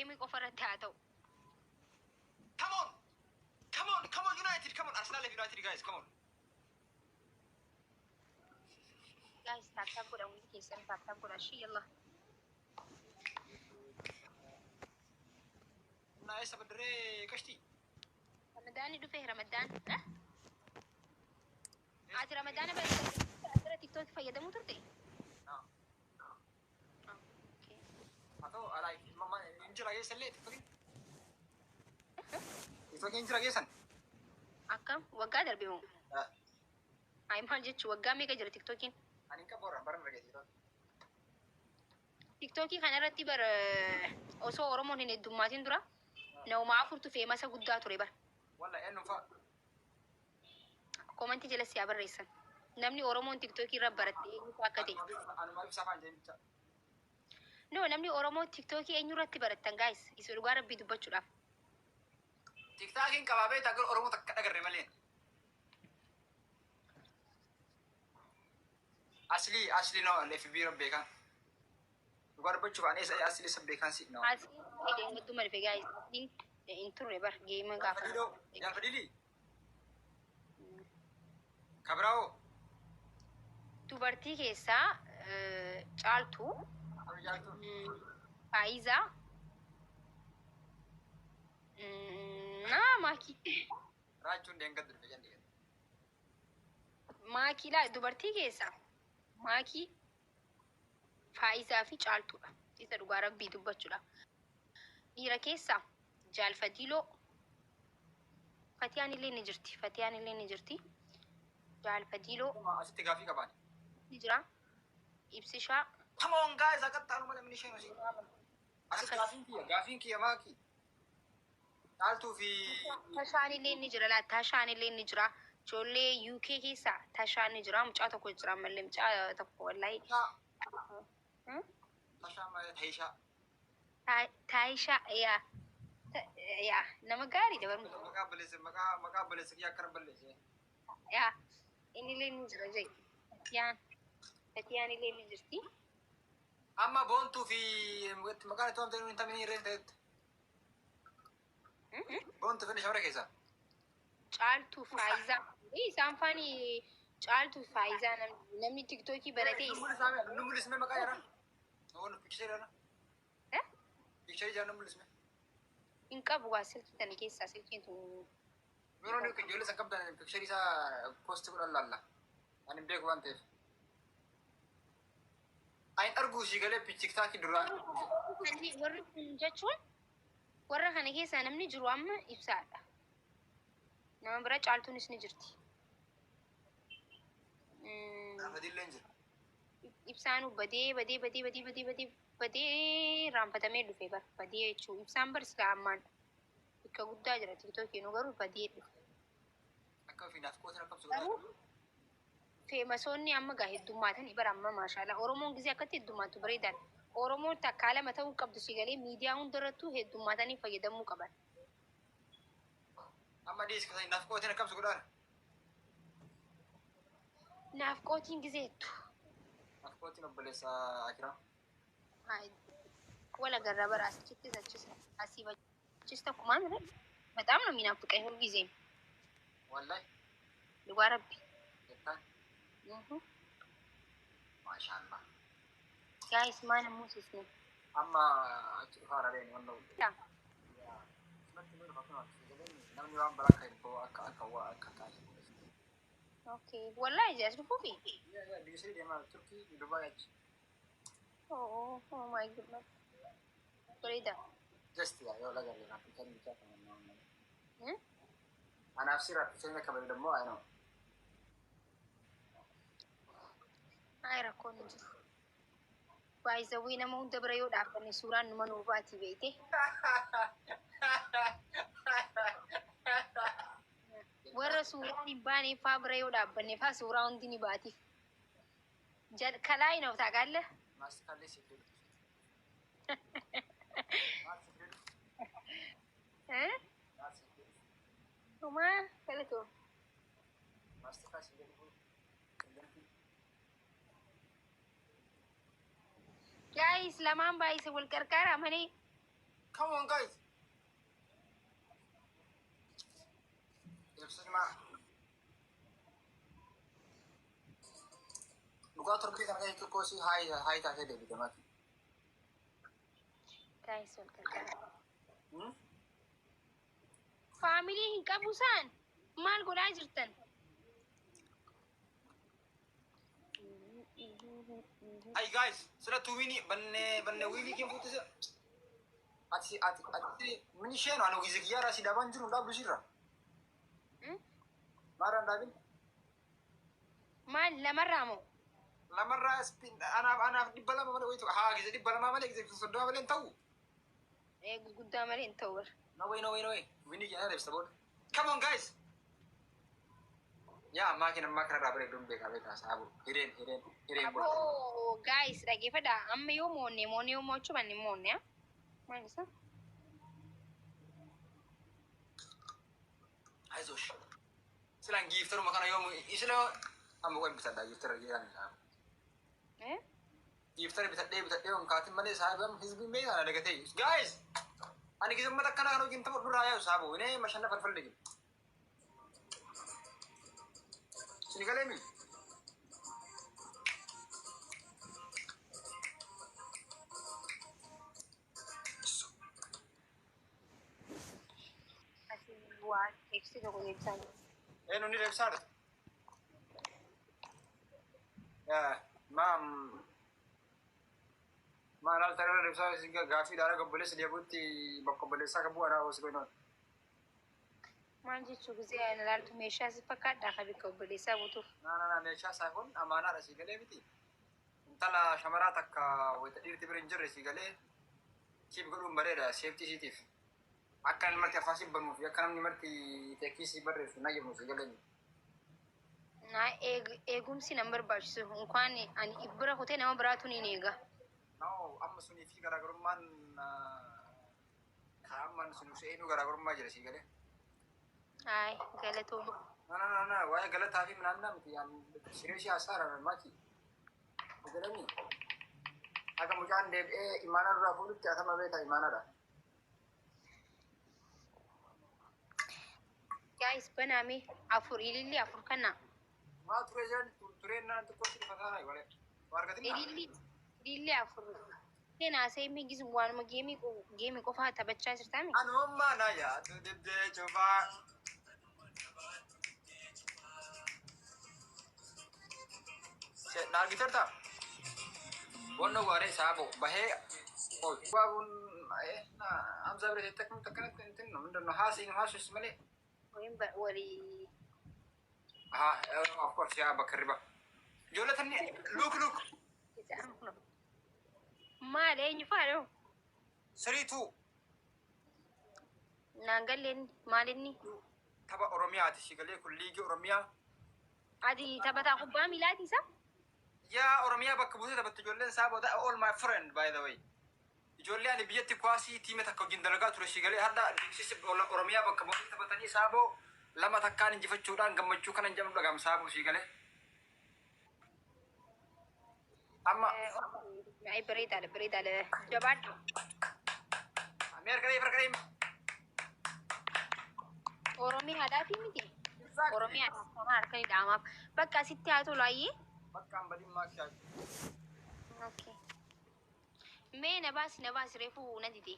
Geemii qofa irratti haa ta'u. Come on! Come on! Come on United! Come on! Arsenal fi United guys, come on! Guys, tap tap godha hundi keessan tap tap godha. Shi yalla. Humnaa eessa baddaree qashtii? Ramadaanni dhufe Ramadaan. Eh? Ati Ramadaana bara TikTok fayyadamuu turte? No. Okay. Haa ta'u alaa hin jira keessa illee TikTokiin. TikTokiin hin jira keessan. Akkam waggaa darbe moo? Ay maal jechuu waggaa meeqa jira TikTokiin? Ani hin qabu warra bara argate TikTokii. TikTokii kana irratti bar osoo Oromoon hin heddummaatin dura nama afurtu famousa guddaa ture bar. Walla eenyuun fa'a? Commentii jala siyaa barreessan. Namni Oromoon TikTokii irra baratte eenyu akka ta'e. Anuma ibsaa fa'aan jedhin bicha. No, namni Oromoo TikTokii eenyu irratti barattan guys? Isa dhugaa rabbii dubbachuudhaaf. TikTokiin qabaa beektaa garuu Oromoo takka dhagarre malee. Asli asli no FB irra beekan. Dhugaa dubbachuuf ani isa asli isa beekan si no. Asii deeggadduma dhufe guys. Asiin hin turre bar geema gaafa. Fadiloo yaa Fadilii. Kabiraawoo. Dubartii keessaa Caaltuu, Caaltuu. Faayizaa, naa Maakii. Raachuun deeggaddu dhufe jennee. Maakii laa dubartii keessaa Maakii, Faayizaa fi Caaltuudha. Isa dhugaa rabbii dubbachuudha. Dhiira keessaa Jaalfadiiloo. Fatiyaan illee ni jirti. Fatiyaan illee ni jirti. Jaalfadiiloo Asitti gaafii qabaan. ni jira. Ibsishaa. Come on guys, akka taanu malee minni isheen asii. Asitti gaafiin kiyya maakii. Caaltuu fi Tashaan illee ni jira laa Tashaan illee ni jira. Ijoollee UK keessaa Tashaan ni jira. Mucaa tokko jira ammallee mucaa tokko wallahi. Tashaa Taayishaa. Taayishaa yaa yaa nama gaariidha barmu. Maqaa balleesse maqaa balleesse kiyya akkana balleesse. Yaa inni illee ni jira jee. Fatiyaan Fatiyaan illee ni jirti. Amma boontuu fi maqaan itti waamte hin tamini irreen ta'etti. Boontuu fi shamara keessaa. Caaltuu Faayizaa. Isaan faani Caaltuu Faayizaa namni TikTokii baratee. Nu mul'isme maqaa jara. Nu picture jara. Picture jara nu mul'isme. Hin qabu waa silkii tana keessaa silkiin tun. Yeroo nuyi ijoollee san qabdan picture isaa post godhan laalla. Ani hin beeku waan ta'eef. Ani arguu si galee TikTokii duraan. Warri kun jechuun warra kana keessaa namni jiru amma ibsaadha. Nama bira Caaltuunis ni jirti. Fadillee hin jira. Ibsaan badee badee badee badee badee badee badee raanfatamee dhufe bar badee jechuun ibsaan bar sila ammaan bakka guddaa jira TikTokii nu garuu badee dhufe. Akka ofiinaaf qootan akkam Garuu famousoonni amma gaa heddummaatanii bara amma maashaallah Oromoon gisee akkatti heddummaattu bareedaadha. Oromoon takkaa lama ta'uu qabdu si galee miidiyaa hundarrattuu heddummaatanii fayyadamuu qaban. Amma dhiis naaf qootan akkam godhaan. Naaf qootiin gizeettu. Naaf qootiin obboleessa Akiraa. Wala garra bara asichittis achis asii achis tokkumaan በጣም ነው የሚናፍቀኝ ሁልጊዜም። Wallahi. Dhugaa rabbi. Jettaan. Maashaallah. Guys, maal ammoo Amma achi dhufaa rareen wanta yaa. Namni waan biraa akka hin akka akka waa akka taasisu. Okay. Wallahi jas dhufuufi. Biyya sadii deemaa Turkii, Dubaay achi. Oh my goodness. Bareeda. Just yaa yoo lagarre raaffichaan bichaa kan nama. Hmm? Anaaf si raaffichaan akka bareedu immoo I know. Ay rakkoon hin jiru. Baay'isawwii nama hunda bira yoo dhaabbanne suuraan numa nuu baati beekte. Warra suuraan hin baane faa bira yoo dhaabbanne faa suuraa hundi ni baatiif. Kalaa hin ታውቃለህ? Maastikaallee siif jedhu. Maal siif jedhu? Eh? Maal siif jedhu? Homaa galatoo. Maastikaa siif jedhu. Guys, lamaan baay'ise wal qarqaaraa malee. Come on guys. Ibsuma. Dhugaa torbee kana keessa tokko si haayi taatee deebite maaki. Guys, wal gargaara. Family hin qabu isaan maal godhaa jirtan? Ay guys, sila tu wini banne banne wini kin fuute sila. Ati ati ati mini isheen anu gize kiyyaara si dhaabaan jiru dhaabdu sirra. Maarraan dhaabin? Maal lamarraa moo? Lamarraa spin anaaf anaaf 200 malee wayitu haa gize 200 malee gize 30 malee hin ta'u. Ee, gurguddaa malee hin ta'u bara. No way, no way, no way. Wini jedhaa deebista booda. Come on guys. Yaa ammaa kina ammaa kanarraa bareeduun beekaa beekaa saabu. Hireen hireen hireen booda. Aboo guys, dhageeffadha, amma yoo moonne moonne, yoo mo'achuu baanne moonne haa? Maal isa? አይዞሽ silaan giiftaruma kana yoomu isila amma qoy bitadha giiftara jedhan. Eh? Giiftara bitadhee bitadhee onkaatin malee saahibam hizbiin beekaa na dagatee. Guys, ani gizummata akkana kan hojiin tapha duraa yaa'u saabu inee mashanna falfalli sini galee mi. Asii waa teeksii tokko deebisaa jiru. Eenyu ni deebisaadha? Maam maal al tarree deebisaa gaafii dhaara obboleessa deebuutti bakka obboleessaa qabu anaa hoos gonoon. Maal jechuu gisee ani ilaaltu meeshaa si fakkaadhaa ka bakka obboleessaa butuuf. Na na na, meeshaa isaa kun amaanaadha sii galee miti. Intala shamaraa takka wayita dhiirti bira hin jirre sii galee siif godhuun bareeda safety siitiif. Akka namni marti afaan si banuu fi akka namni marti teekii si barreessu na jedhamu sii galee. Na eegumsi nan barbaachisu, inkwaan ani bira kutee nama biraatu ni eega. No, amma sunii fi garaagarummaan kaa'amman sun seenuu garaagarummaa jira sii galee. Ay, galatooma. Na na na na, waa'ee galataa fi minaan miti siree si hasaara maki. Jedhanii akka mucaan deebi'ee imaanaa duraa fuudhutti atama beekaa imaanaadha. Guys, banaame afur ililli afur kana. Maa turee jiran tureen naan xiqqoo si dhufa taanaa walee. Waa argatin. Ililli ililli afur. Seenaa seemee gizu waanuma geemii qofaa taphachaa jirtaami. Anummaa na yaadu dibdee cufaa. Na argiterta? Wanno waaree saabo bahee baabun Hamza bira teettee akkamitti akkanatti intin ምንድን ነው haasiin haasus malee. Wayin walii. Ah, of course, yaa bakka riba. Ijoollee tanni look look. Maal eenyu faadha? 3-2. Naan galleen maalinni? Tapha Oromiyaati si galee kun liigii Oromiyaa. Ati taphataa kubbaa miilaati isa? Yaa, Oromiyaa bakka buutee taphatte ijoolleen saaboo, all my friend by the way. Ijoollee ani biyyatti kuwaasii tiima takka wajjin dalagaa ture si galee hadda beeksisi Oromiyaa bakka buutee taphatanii saaboo 2-1n injifachuudhaan gammachuu kana hin jedhamu dhagam saaboo si galee. Amma Ay, bareedaadha, bareedaadha, jabaadhu. Mee harka dhahee, harka dhahee. Oromiyaadhaafi miti. Oromiyaadhaaf kana harka ni dhahamaaf. Bakka asitti haa tolu ayyee. Bakka hambaliin maakii. Okay. Mee na baasi, na baasi, reefu na dide.